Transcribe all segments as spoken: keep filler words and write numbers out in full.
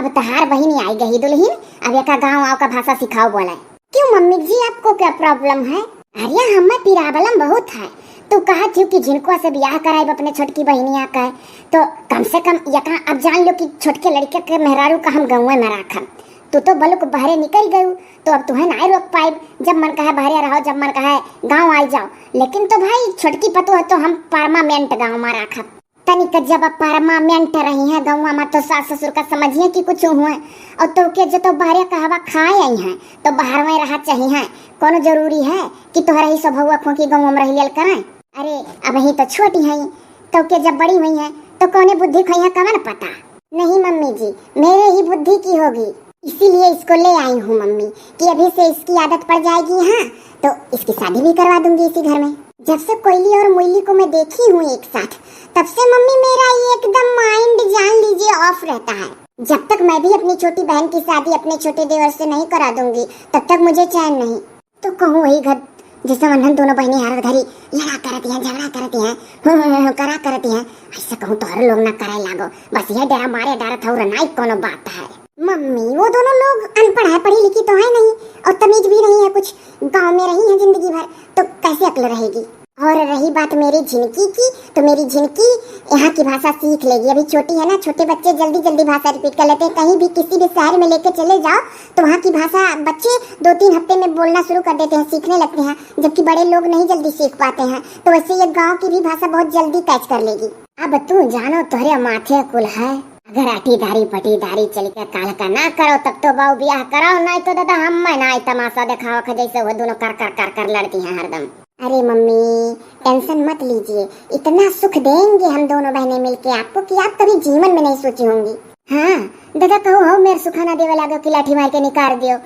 अब तहार बहिनी आई गई दुल्हिन, अब एका गाँव आव का भाषा सिखाओ बोले। क्यों मम्मी जी, आपको क्या problem है? अरे, हमें problem बहुत है। तू कहत हियो कि झिनकुआ से बियाह कराइब अपने छोटकी बहिनिया का, तो कम से कम एका अब जान लो कि छोटके लड़के के मेहरारू का हम गँउए में राखब। तू तो बलुक बहरे निकल गयू, तो अब तुहें नाहीं रोक पाइब। जब मन कहे बहरे रहो, जब मन कहे गाँव आई जाओ, लेकिन तो भाई छोटकी पतोह तो हम permanent गाँव में राखब। तनिक जब permanent रही हैं गँउआ में, तो सास ससुर का समझिए कि कुछ हुए, और तोके जो तो बहरे का हवा खाए आई हैं, तो बहरवे रहा चाहिए। कौनो जरूरी है कि तोहरा ही स्वभाव खोंकी गँउआ में रह लियल करें? अरे, अबहीं तो छोटी हैं, तोके जब बड़ी हुई हैं, तो कौने बुद्धि खोई है, कवन पता। नहीं मम्मी जी, मेरे ही बुद्धि की होगी, इसीलिए इसको ले आई हूँ मम्मी, कि अभी से इसकी आदत पड़ जाएगी, हाँ, तो इसकी शादी भी करवा दूंगी इसी घर में। जब से कोयली और मोयली को मैं देखी हूँ एक साथ, तब से मम्मी मेरा ये एकदम mind, जान लीजिए, off रहता है। जब तक मैं भी अपनी छोटी बहन की शादी अपने छोटे देवर से नहीं करा दूंगी, तब तक मुझे चैन नहीं। तो कहूँ वही घर, जैसे उन्हन दोनों बहिनी हर घड़ी लड़ा करती हैं, झगड़ा करती हैं, हूँ, हूँ, हूँ, हूँ करा करती हैं, ऐसा कहूँ तोहरे लोग ना करे लागो। बस यह डरा मारे डरत हूँ, नाई कोनो बात है। मम्मी, वो दोनों लोग अनपढ़ है, पढ़ी लिखी तो है नहीं, और तमीज भी नहीं है कुछ, गाँव में रही हैं जिंदगी भर, तो कैसे अक्ल रहेगी? और रही बात मेरी झिनकी की, तो मेरी झिनकी यहाँ की भाषा सीख लेगी। अभी छोटी है ना, छोटे बच्चे जल्दी जल्दी भाषा repeat कर लेते हैं। कहीं भी किसी भी शहर में लेके चले जाओ, तो वहाँ की भाषा बच्चे दो तीन हफ्ते में बोलना शुरू कर देते हैं, सीखने लगते हैं, जबकि बड़े लोग नहीं जल्दी सीख पाते हैं। तो वैसे ये गाँव की भी भाषा बहुत जल्दी catch कर लेगी। अब तू जानो तोहरे माथे कुल है। अगर अटीदारी पटीदारी चल के काल का ना करो, तब तो बाऊ ब्याह कराओ, नाई तो दादा हम मैं नाई तमाशा देखावा खा, जैसे वो दोनों कर कर कर कर लड़ती हैं हरदम। अरे मम्मी, tension मत लीजिए, इतना सुख देंगे हम दोनों बहनें मिलके आपको कि आप कभी जीवन में नहीं सोची होंगी। हाँ दादा, कहो हो मेरे सुखाना देवे लागो कि लाठी मार के निकाल दियो।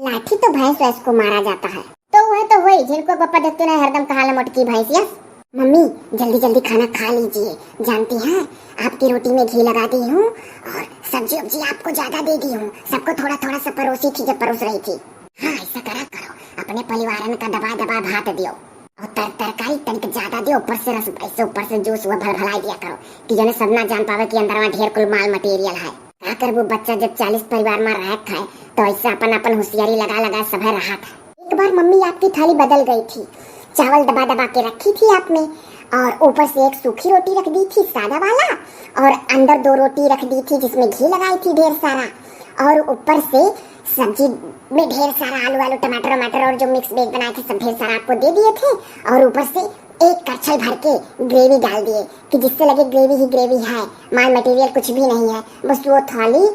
लाठी तो भैंस वैस को मारा जाता है। तो वह तो वही जिनको पप्पा देखते ना हरदम कहाला मोटकी भैंस, यस। मम्मी, जल्दी जल्दी खाना खा लीजिए, जानती हैं आपकी रोटी में घी लगा दी हूँ और सब्जी उब्जी आपको ज्यादा दे दी हूँ, सबको थोड़ा थोड़ा सा परोसी थी जब परोस रही थी। हाँ, ऐसा करा करो, अपने परिवारन का दबा दबा भात दियो और तर, तरकारी तनिक ज्यादा दियो, ऊपर से रस, ऐसे ऊपर से जूस हुआ भल भलाई दिया करो कि जने सब ना जान पावे कि अंदरवा ढेर कुल माल material है। का करबू बच्चा, जब चालीस परिवार में रह खाए तो ऐसे अपन अपन होशियारी लगा लगा सभे रहा था। एक बार मम्मी आपकी थाली बदल गई थी, चावल दबा दबा के रखी थी आपने और ऊपर से एक सूखी रोटी रख दी थी सादा वाला और अंदर दो रोटी रख दी थी जिसमें घी लगाई थी ढेर सारा और ऊपर से सब्जी में ढेर सारा आलू आलू टमाटर वमाटर और जो mix veg बनाए थे सब ढेर सारा आपको दे दिए थे और ऊपर से एक करछल भर के gravy डाल दिए कि जिससे लगे gravy ही gravy है, माल material कुछ भी नहीं है, बस वो थाली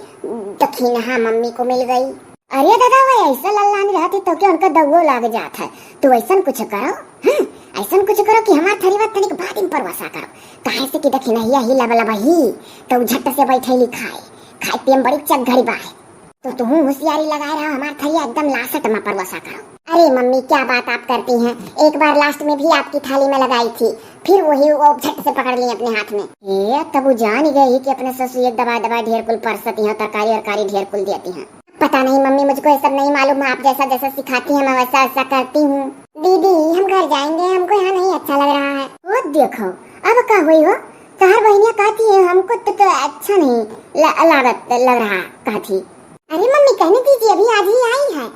दखिनहा मम्मी को मिल गई। अरे दादा, वो ऐसा लल्लानी रहती तो क्या उनका दौओ लाग जात है। तो ऐसन कुछ करो, हाँ, ऐसन कुछ करो कि हमार थरीवा तनिक बाद में परवसा करो, काहे से कि दखिनहिया ही लब लब ही, तो झट से बैठे ली खाए, खाए पिए में बड़ी चक घड़ी बाए। तो तुहूँ होशियारी लगाए रहो, हमार थरिया एकदम लासट में परवसा करो। अरे मम्मी, क्या बात आप करती हैं, एक बार last में भी आपकी थाली में लगाई थी, फिर वही वो झट से पकड़ ली अपने हाथ में। ए, तब वो जान गई कि अपने ससुर एक दबा दबा ढेर कुल परसती हैं, तरकारी वरकारी ढेर कुल देती हैं। पता नहीं मम्मी, मुझको ये सब नहीं मालूम है, आप जैसा जैसा सिखाती हैं मैं वैसा वैसा करती हूँ। दीदी, हम घर जाएंगे, हमको यहाँ नहीं अच्छा लग रहा है। वो देखो, अब का हुई हो, तोहर बहिनिया कहती है हमको तो, तो अच्छा नहीं ल-, लागत लग रहा, कहती। अरे मम्मी, कहने दीजिए, अभी आज ही आई है,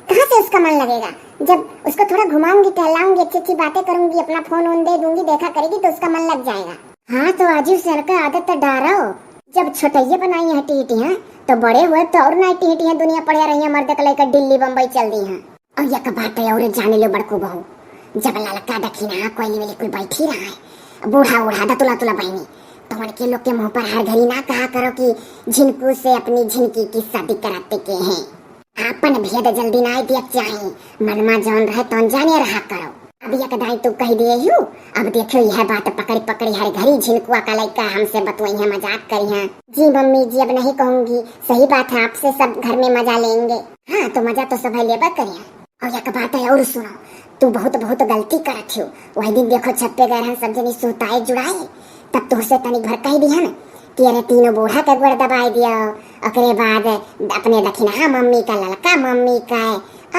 कहाँ से उसका मन लगेगा? जब उसको थोड़ा घुमाऊंगी, टहलाऊंगी, अच्छी अच्छी बातें करूंगी, अपना फोन वोन दे दूंगी, देखा करेगी तो उसका मन लग जाएगा। हाँ, तो आज ही उसे का आदत तो डारो। जब छोटैया बनाई है टीटी हैं, तो बड़े हुए तो और ना टीटी हैं, दुनिया पड़े रही है, मर्द के लेकर दिल्ली बम्बई चल दी हैं। और एक बात है और जाने लो बड़कू बहू, जब ललका दखिनहा कोयली वेली कुल बैठी रहा है, बूढ़ा बूढ़ा दतुला तुला बहिनी, तो उनके लोग के मुंह पर हर घड़ी ना कहा करो कि झिनकू से अपनी झिनकी की शादी कराते के हैं। आपन भेद जल्दी ना देख चाही, मनमा जौन रहे तौन जाने रहा करो। अब एक दाई तू कह दिए हूँ, अब देखियो यह बात पकड़ी पकड़ी हर घड़ी झिनकुआ का लइका हमसे बतुआई है, मजाक करी है। जी मम्मी जी, अब नहीं कहूंगी, सही बात है, आपसे सब घर में मजा लेंगे। हाँ, तो मजा तो सब लेबा करिए। और एक बात है और सुनो, तू बहुत बहुत गलती करत हो। वही दिन देखो छत पे गए रहन सब जनी सुताए जुड़ाए, तब तुहसे तनिक भर कह दिहन कि अरे तीनों बूढ़ा के गोड़ दबाए दियो, ओकरे बाद अपने दखिनहा मम्मी का, ललका मम्मी का।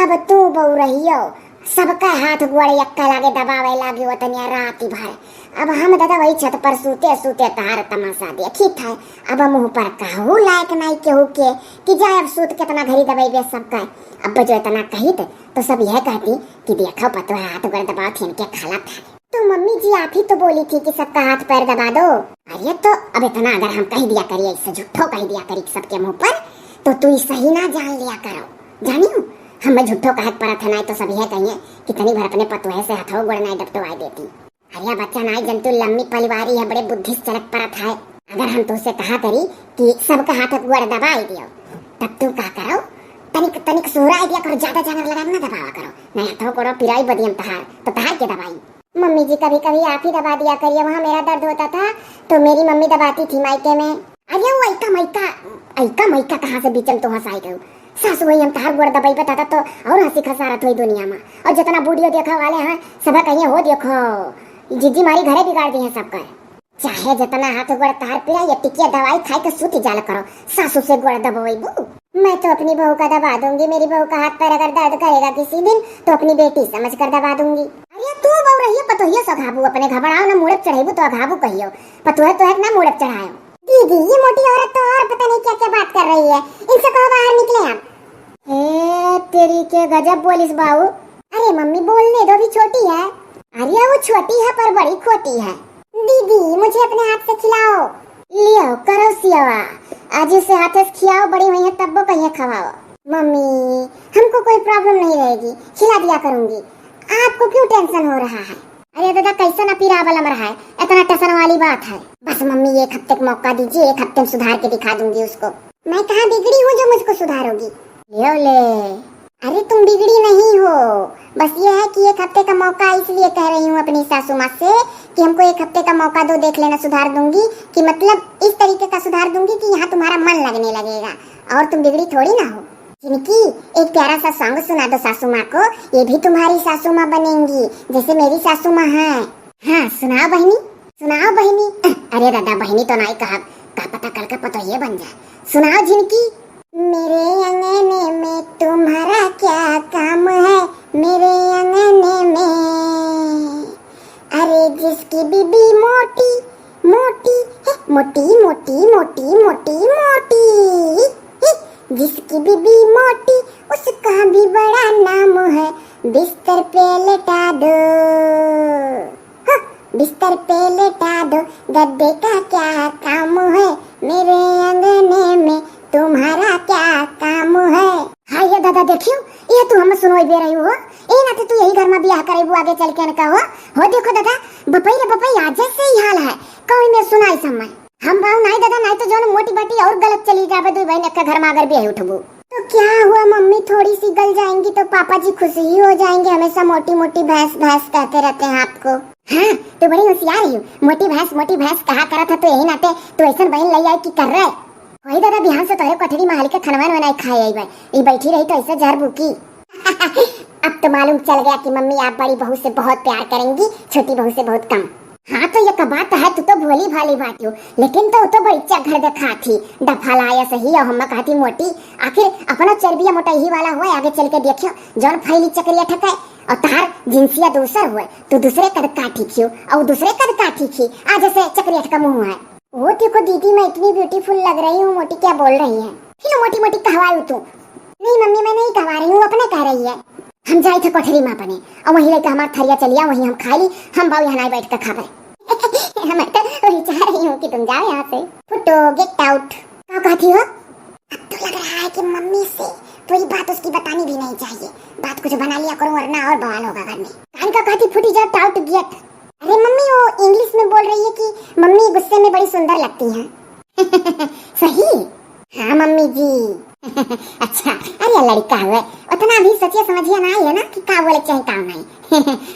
अब तू बहू रहियो, सबका हाथ गोड़ यक्का लागे दबावे लागी वो तनिया रात भर। अब हम दादा वही छत पर सूते सूते तहार तमाशा देखित है। अब मुँह पर कहू लायक नाई केहू के कि जाए अब सूत केतना घड़ी दबइबे सबका। अब जो इतना कहित तो सब यह कहती कि देखो पतोह हाथ गोड़ दबावत है, इनके खालत है। तो मम्मी जी आप ही तो बोली थी कि सबका हाथ पैर दबा दो। अरे तो अब इतना अगर हम कह दिया करी, ऐसे झूठो कह दिया करी सबके मुँह पर, तो तू ई सही ना जान लिया करो। जानियो, हमें झूठो कहत परत है, नाई तो सब यह कहिए कि तनी भर अपने पतोहे से हथो गोड़ नाई दबटवाए देती। अरे बच्चा नाई जन तू लम्मी पलिवारी है, बड़े बुद्धि से चलत परत है। अगर हम तुझसे कहा करी कि सबका हाथ गोड़ दबाई दियो, तब तू का करो? तनिक, तनिक सुहराई दिया करो, ज्यादा जांगर लगा के ना दबावा करो, नहीं हथो गोड़ो पिराई बदियम तहार, तो तहार के दबाई? मम्मी जी, कभी कभी आप ही दबा दिया करिए, वहाँ मेरा दर्द होता था तो मेरी मम्मी दबाती थी मायके में। अरे वो ऐका मैका, ऐका मैका कहाँ से बीच में तो हंस आई गयो? सासू वही हम तहार गोड़ दबाई बताता तो और हंसी खसारत हुई दुनिया में। और जितना बूढ़ियो देखा वाले हैं, सब कहिए हो देखो, जिज्जी मारी घरे बिगाड़ दी है सबका। चाहे जितना हाथ गोड़ तहार पिराई, ये टिकिया दवाई खाए के सूती जाल करो, सासू से गोड़ दबवेबू। मैं तो अपनी बहू का दबा दूंगी, मेरी बहू का हाथ पैर अगर दर्द करेगा किसी दिन तो अपनी बेटी समझ कर दबा दूंगी। अरे तू बहू रहिए, पतोहियो से अघाबू, अपने घबराओ ना, मूड़े पे चढ़ेबू तो अघाबू कहियो, पतोहे तो है ना मूड़े पे चढ़ायो। दीदी, ये मोटी औरत तो और पता नहीं क्या क्या बात कर रही है, इनसे कहो बाहर निकले हम। हे तेरी के, गजब बोलिस बाऊ। अरे मम्मी, बोलने दो, भी छोटी है। अरे वो छोटी है पर बड़ी खोटी है। दीदी, मुझे अपने हाथ से खिलाओ। लियो करो सियावा, आज इसे हाथ से खियाओ, बड़ी हुई है तब्बो कहिए खवाओ। मम्मी, हमको कोई प्रॉब्लम नहीं रहेगी, खिला दिया करूंगी, आपको क्यों टेंशन हो रहा है? अरे दादा, कैसा ना पीरा वाला मर है, इतना टेंशन वाली बात है। बस मम्मी, एक हफ्ते का मौका दीजिए, एक हफ्ते में सुधार के दिखा दूंगी उसको। मैं कहाँ बिगड़ी हूँ जो मुझको सुधारोगी? ले ले। अरे तुम बिगड़ी नहीं हो, बस ये है कि एक हफ्ते का मौका इसलिए कह रही हूँ अपनी सासू माँ से कि हमको एक हफ्ते का मौका दो, देख लेना, सुधार दूंगी, कि मतलब इस तरीके का सुधार दूंगी कि यहाँ तुम्हारा मन लगने लगेगा और तुम बिगड़ी थोड़ी ना हो। जिनकी, एक प्यारा सा सॉन्ग सुना दो सासू माँ को, ये भी तुम्हारी सासू माँ बनेंगी जैसे मेरी सासू माँ है। हाँ सुनाओ बहिनी, सुनाओ बहिनी। अरे दादा, बहिनी तो नाई कहब, का पता कल का पतोहिए बन जाए। सुनाओ जिनकी। मेरे अंगने में तुम्हारा क्या काम है, मेरे अंगने में। अरे जिसकी बीबी मोटी मोटी है, मोटी मोटी मोटी मोटी मोटी है, जिसकी बीबी मोटी उसका भी बड़ा नाम है, बिस्तर पे लेटा दो। हाँ, बिस्तर पे लेटा दो, गद्दे का क्या काम है, मेरे अंगने में तुम्हारा क्या काम है। हाय ये दादा, देखियो, ये तू हमें सुनोई दे रही हो, ए नाते तू यही घर में ब्याह करेबू आगे चल के इनका हो। हो देखो दादा, बपई रे बपई, आज से ही हाल है, कोई में सुनाई समय। हम बाऊ नाई दादा, नाई तो जौन मोटी बाटी और गलत चली जावे, दुई बहिन एक घर में अगर ब्याह उठबू। तो क्या हुआ मम्मी, थोड़ी सी गल जाएंगी तो पापा जी खुश ही हो जाएंगे, हमेशा मोटी मोटी भैंस भैंस कहते रहते हैं आपको। हाँ, तू बड़ी होशियार ही हो, मोटी भैंस मोटी भैंस कहा करत है, तो यही नाते तू ऐसन बहन ले आई कि कर रहे। वही दादा, बिहान से तोहरे कोठरी में हल्के खनवा वनवा नहीं खाए आई बा, ई बैठी रही तो ऐसे जहर बूकी। अब तो मालूम चल गया कि मम्मी आप बड़ी बहू से बहुत प्यार करेंगी, छोटी बहू से बहुत कम। हाँ तो ये का बात है, तू तो भोली भाली बाटियो, लेकिन तो, तो बड़ी चघर देखा थी, डफा लाया सही और हम कहा थी मोटी, आखिर अपना चर्बिया मोटाई वाला हुआ, आगे चल के देखियो जौन फैली चक्रिया ठकाए और तार जिंसिया दूसर हुए, तू दूसरे कद काठी खियो और दूसरे कद काठी खी, आज से चक्रिया ठका मुंह है। ओ देखो दीदी, मैं इतनी ब्यूटीफुल लग रही हूँ, मोटी क्या बोल रही है? फिर मोटी मोटी कहवाई तू। नहीं मम्मी, मैं नहीं कहवा रही हूँ, अपने कह रही है। हम जाई थे कोठरी में अपने, और वहीं लेके हमार थरिया चलिया, वहीं हम खा ली, हम बाऊ यहाँ नहीं बैठ के खावे। मैं तो वही चाह रही हूँ कि तुम जाओ यहाँ से। फुटो, गेट आउट। क्या कहती हो? अब तो लग रहा है कि मम्मी से तो ये बात उसकी बतानी भी नहीं चाहिए, बात कुछ बना लिया करो वरना और बवाल होगा घर में। कान का कहती फूटी जा, टाउट गेट। अरे मम्मी, वो इंग्लिश में बोल रही है कि मम्मी गुस्से में बड़ी सुंदर लगती हैं। सही? हाँ मम्मी जी। अच्छा, अरे लड़का हुए, उतना भी सोचिया समझिया ना है ना कि का बोले चाहे का नहीं।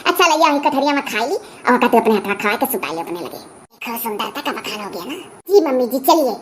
अच्छा, ले आओ, कटहरिया में खाई ली और कहते अपने हाथ खा के सुता ली अपने लगे। देखो, सुंदरता का बखान हो गया ना। जी मम्मी जी, चलिए।